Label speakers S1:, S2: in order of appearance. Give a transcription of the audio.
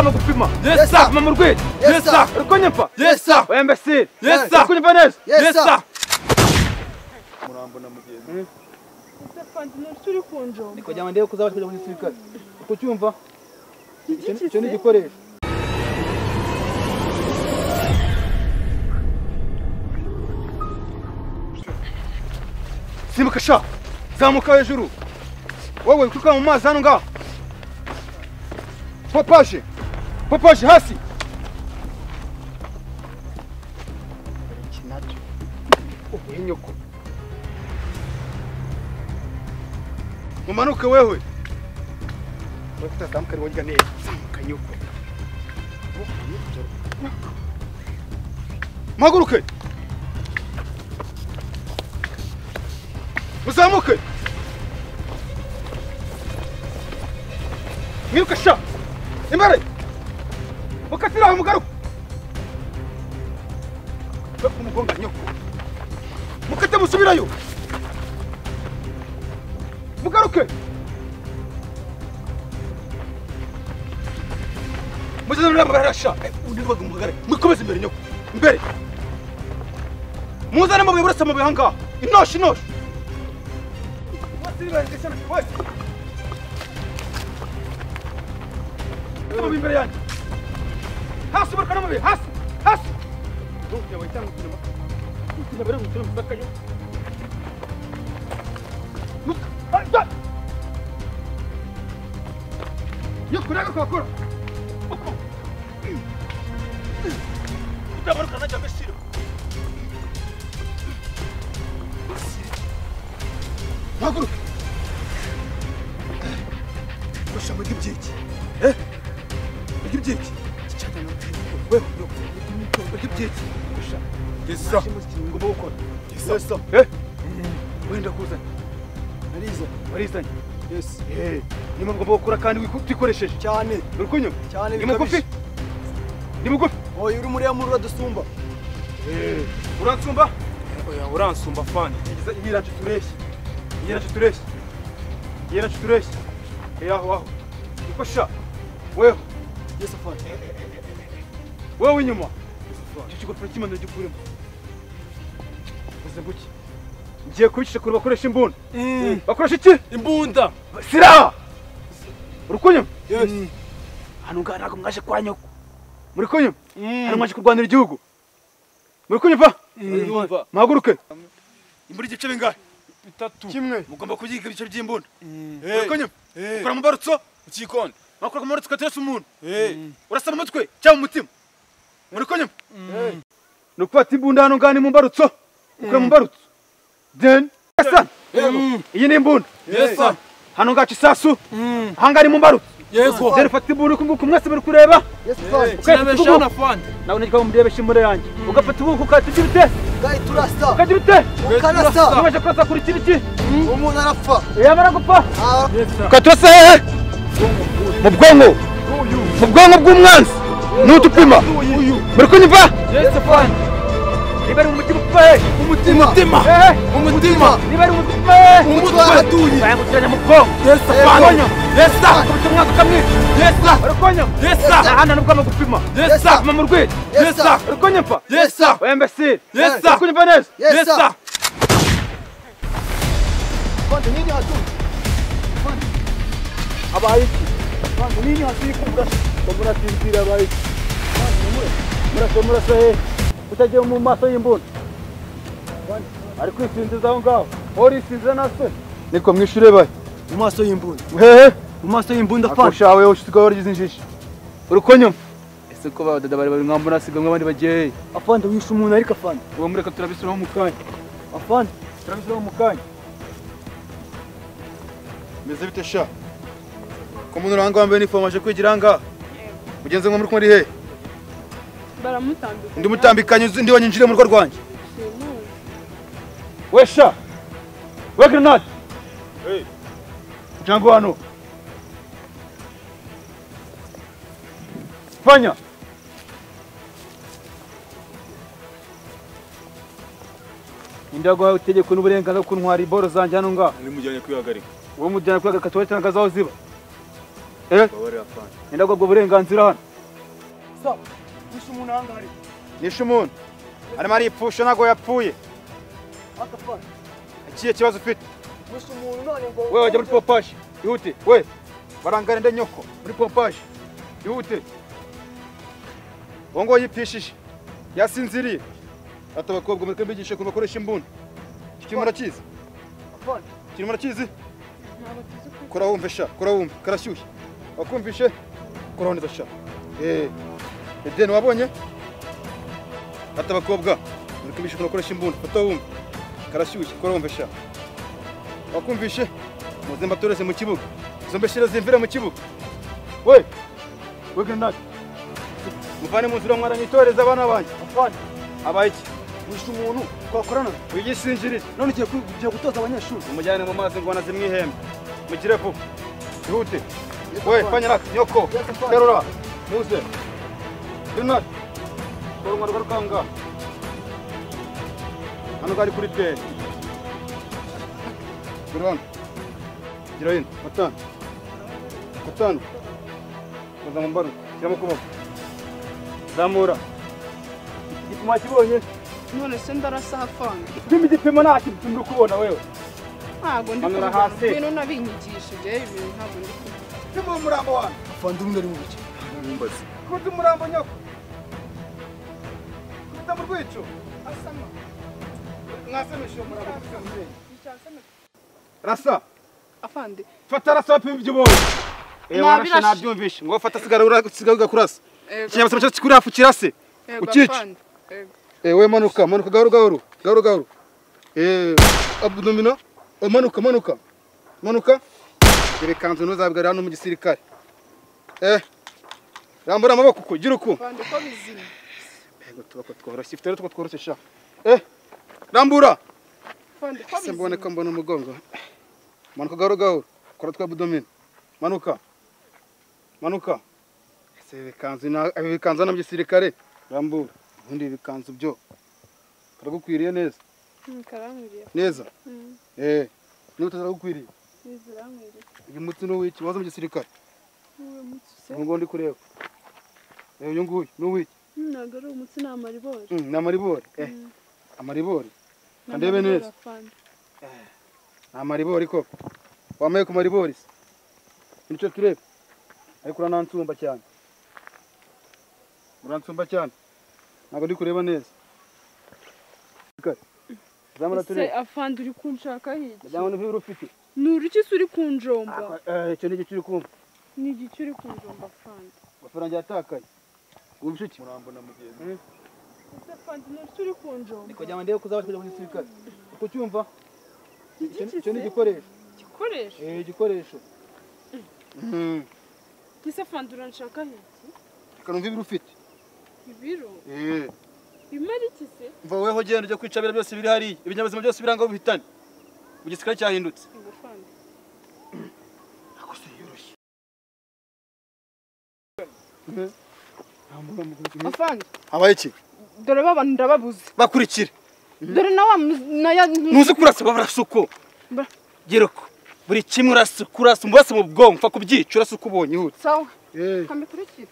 S1: Ntabwo gupima. Yes sir. Mama murwete. Yes sir. Uri kunyumva?
S2: Yes sir.
S1: Oya imbesire.
S2: Yes sir.
S1: Uri kunyumva neza?
S2: Yes sir.
S1: Murambona mugenzi.
S3: Stefan, nturi kunjomba.
S1: Niko jya ndebe kuzabasha kujya mu gisirikare. Uko cyumva? Icyo ni igikoresho. Simbuka sha. Zamuka hejuru. Wowe ukruka mu mazi hano ngaho. Popaje. Popaje hasi. Iki nacyo. Ubuhe nyoko. Mumanuke wewe. Utazamuka ari neza. Zamuka nyoko. Muhaguruke. Muzamuke. Mwiruke sha. Imbere. Mukatira aho mugaruka. Kumugonga nyoko. Mukate musubirayo. Mugaruke. Muzazana n'amagara sha. Undi rwaga mugare. Mukomeze imbere nyoko. Imbere. Muzana amabuye burasa amabuye hanga. Inoshi inoshi. Amabuye imbere yanjye. Hasi barukana amabuye hasi. Hasi. Nyoko naga kwakora. Utabarukana cyangwa shiro. Haguruka. Kosha muri byiki. Eh? Muri byiki. Cyane no wewe nyoko. Muri byiki. Kosha.
S2: Yes sir.
S1: Ngomba gukora.
S2: Yes sir.
S1: Eh? Wenda kuzana.
S2: Nariza.
S1: Warizanye.
S2: Yes.
S1: Eh. Ni ngomba gukora kandi witikoresheje.
S2: Cyane.
S1: Uri kunyumva?
S2: Cyane
S1: Ni mugufi. Ni mugufi.
S2: Oya uri muri ya murura dusumba.
S1: Eh. Uransumba?
S2: Oya uransumba fani.
S1: Yiracu tureshye. Yiracu tureshye. Yiracu tureshye. Aho aho. Niko sha. Wewe.
S2: Yes fani.
S1: Wewe inyuma. Icyo kigofero cy'imana gikuremo. Uze guki. Ngiye kubicisha kure bakoresha imbunda. Bakoresha iki?
S2: Imbunda.
S1: Sira. Uri kunyumva?
S2: Yes.
S1: Hano ngaha ntabwo mwaje kwa nyoko. Muri kunyumva? Hano mwaje kurwanira igihugu. Muri kunyumva? Muhaguruke. Imbura igice bingahe?
S2: Bitatu.
S1: Kimwe. Mugomba kubyiga ibice by'imbunda. Muri kunyumva? Ukora mu barutso
S2: ukikona.
S1: Makora mu barutso ukateresa umuntu. Urasa mu mutwe cyangwa mu mutima. Muri kunyumva? Ni ukufata imbunda hano ngaha ni mu mbarutso. Ukora mu mbarutso. Then iyi ni imbunda.
S2: Yes sir.
S1: Hano ngaca isasu. Aha ni mu mbarutso.
S2: Yego.
S1: Dore fata imbunda uku nguku mwese muri kureba.
S2: Yes sir. Kirabeshana fandi.
S1: Nawe nigwa murebesha imbunda yanjye. Ugafata ubuku ukatugira ute?
S2: Ugahiturasa.
S1: Ukagira ute?
S2: Ukarasa.
S1: Umaze kurasa kuri iki iki?
S2: Umuntu arapfa.
S1: Yamara gupfa.
S2: Yes sir.
S1: Ukaturasa hehe? Mu bwonko. Mu bwonko bw'umwanzi. N'utupima. Muri kunyumva?
S2: Yes fandi.
S1: Niba ari umutima upfa he?
S2: Umutima. Umutima.
S1: Niba ari umutima he?
S2: Umutwe watuye.
S1: Bayangukiranya mu bwonko.
S2: Yes fandi. Yes sir.
S1: Kubita umwanzi ukamwica.
S2: Yes sir.
S1: Uri kunyumva?
S2: Yes sir.
S1: Hano nubwo amagupima.
S2: Yes sir.
S1: Mama murwete.
S2: Yes sir.
S1: Uri kunyumva?
S2: Yes sir.
S1: Oya imbesire.
S2: Yes sir.
S1: Uri kunyumva neza?
S2: Yes sir.
S4: Fandi nini hatuye? Fandi. Abaye iki? Fandi nini hatuye kumurasa?
S1: Murasinzira abaye iki? Fandi murasa murasa he? Utagiye mu maso y'imbunda. Ari kwisinziza aho ngaho. Ori sinzira nase. Niko mwishure baye.
S2: Mu maso y'imbunda.
S1: Hehe.
S2: Mu maso y'imbunda fandi.
S1: Akoshawe ushitwa warigize injiji. Uri kunyumva? Ese ko badada bari bari mwambona asigamwe abandi bagiye.
S2: Afande wishe umuntu ariko afande.
S1: Uwo mureka turabisuraho mu kanya.
S2: Afande
S1: turabisuraho mu kanya. Meze bite sha? Ko umuntu uranga wambaye uniform aje kwigira nga? Mugenzi mwe muri kumwe ari he?
S3: Baramutambikanya.
S1: Ndi mutambikanye ndi wanyinjire mu rugo rwanjye. We sha. We grenade.
S2: Hey.
S1: Jango hano. Fanya. Indago itegeko n'uburenganzira bwo kuntwara iboro zanjye hano ngaha.
S2: Nimujyanye kwihagarika.
S1: Uwo mujyana kwihagarika tubatangaza aho ziba. Eh? Indago ubwo burenganzira hano.
S2: Stop. Wishe umuntu ahangari.
S1: Nishe umuntu. Arimo aripfusha ntago yapfuye.
S2: Afande.
S1: Ikihe kibazo ufite?
S2: Wishe umuntu none ngo
S1: wewe wajya muri pompaje. Ihute. We. Barangare nde nyoko muri pompaje. Ihute. Bongo yipfishije. Yasinziriye. Ati abakobwa mureke mbigishe ukuntu bakoresha imbunda. Iki murakizi?
S2: Afande.
S1: Iki murakizi? Kora wumve sha, kora wumve, karashyushye. Wakumvishe? Kora neza sha. Eden wabonye? Ati abakobwa mureke mbigishe ukuntu bakoresha imbunda. Fata wumve. Karashyushye, kora wumve sha. Wakumvishe? Muze mbatoreze mu kibuga. Izo mbeshira zimvira mu kibuga. We! We grenade. Muvane mu nzira mwana nitoreza abana banjye.
S2: Afande.
S1: Abaye iki?
S2: Wishe umuntu twakorana.
S1: Wigisinjirije.
S2: None ugiye gutoza abanyeshuri.
S1: Umujyane mu mazi ngo anazimwihembe. Mugire vuba. Ihute. We fanya raka nyoko. Terura. Muze. Grenade. Kora umwana rukanga. Hano gari kuri pe. Gurana. Gira hino. Batanu. Batanu. Koza mu mbaru. Shyiramo ukuboko. Zamura. Igipimo wakibonye?
S3: None se ndarasa afande.
S1: Pima igipimo nta kintu uri kubona wewe.
S3: Ntabwo ndi
S1: kubona.
S3: Ibintu nabinyigishije ibintu ntabwo ndi kubona.
S1: Pima umurambo wanjye.
S2: Afande urundi ari mu biki?
S1: Mumbaze. Kuta umurambo nyoko. Kuta mu rwico.
S3: Asama.
S1: Mwasemeshe umurambo. Rasa.
S3: Afande.
S1: Fata rasa pima ibyo ubonye. Warashe nabyumvishe. Ngo fata sigara urasigara kurasa. Ikinyabuzima cyose kuri hafi kirase. Ukica. We manuka, manuka gahoro gahoro. Gahoro gahoro. Abdomino. Manuka, manuka. Manuka. Ibikanzu ntuzabwira hano mu gisirikare. Rambura amaboko uko, gira uko.
S3: Afande ko bizima.
S1: Ego tubako tworoshye, ifite rero tworoshye sha. Rambura.
S3: Afande ko bizima.
S1: Mbone ko mbona umugongo. Manuka gahoro gahoro. Kora twa abdomino. Manuka. Manuka. Ese ibikanzu na ibikanzu hano mu gisirikare. Rambura. Ubundi ibikanzu byo karagukwiriye neza.
S3: Karankwiriye.
S1: Neza. Niba utaragukwiriye.
S3: Bizirankwiriye.
S1: Uyu mutsi ni uw'iki waza mu gisirikare?
S3: Uyu mutsi se?
S1: Uyu nguyu ndi kureba. Uyu nguyu ni uw'iki?
S3: Ntabwo ari umutsi ni amaribori.
S1: Ni amaribori. Amaribori. Kandebe neza. Ni amaribori koko. Wamaye ku maribori se? Nicyo tureba. Ariko uranansumba cyane. Uransumba cyane. Ntabwo ndi kureba neza. Zamura turebe.
S3: Ese afande uri kunshaka hiki?
S1: Ndagira ngo ntibiri ufite.
S3: Ni uruki se uri kunjomba?
S1: Icyo ni igiki uri kumva.
S3: Ni igiki uri kunjomba afande?
S1: Amafaranga yatakaye. Wumva iki? Murambo na mugenzi.
S3: Ese afande ni uruki uri kunjomba?
S1: Niko jya ndebe kuzaba kujya mu gisirikare. Uko cyumva? Icyo ni igikoresho.
S3: Igikoresho?
S1: Igikoresho.
S3: Ese afande uranshaka hiki?
S1: Reka numve ibiro ufite.
S3: Ibiro? Bimara iki se?
S1: Mva weho genda ujya kwica bira byose biri hariya. Ibinyabuzima byose biranga bihitane. Mu gisirikare cyahindutse. Ako se yoroshye.
S3: Afande.
S1: Habaye iki?
S3: Dore babantu ndababuze.
S1: Bakurikire.
S3: Dore na wa naya
S1: ntuzi kurasa barasuko. Gereko. Buri kimwe urasa umurasa mu bwonko mfa kubyica urasa uko ubonye ihute.
S3: Sawa. Kambikurikire.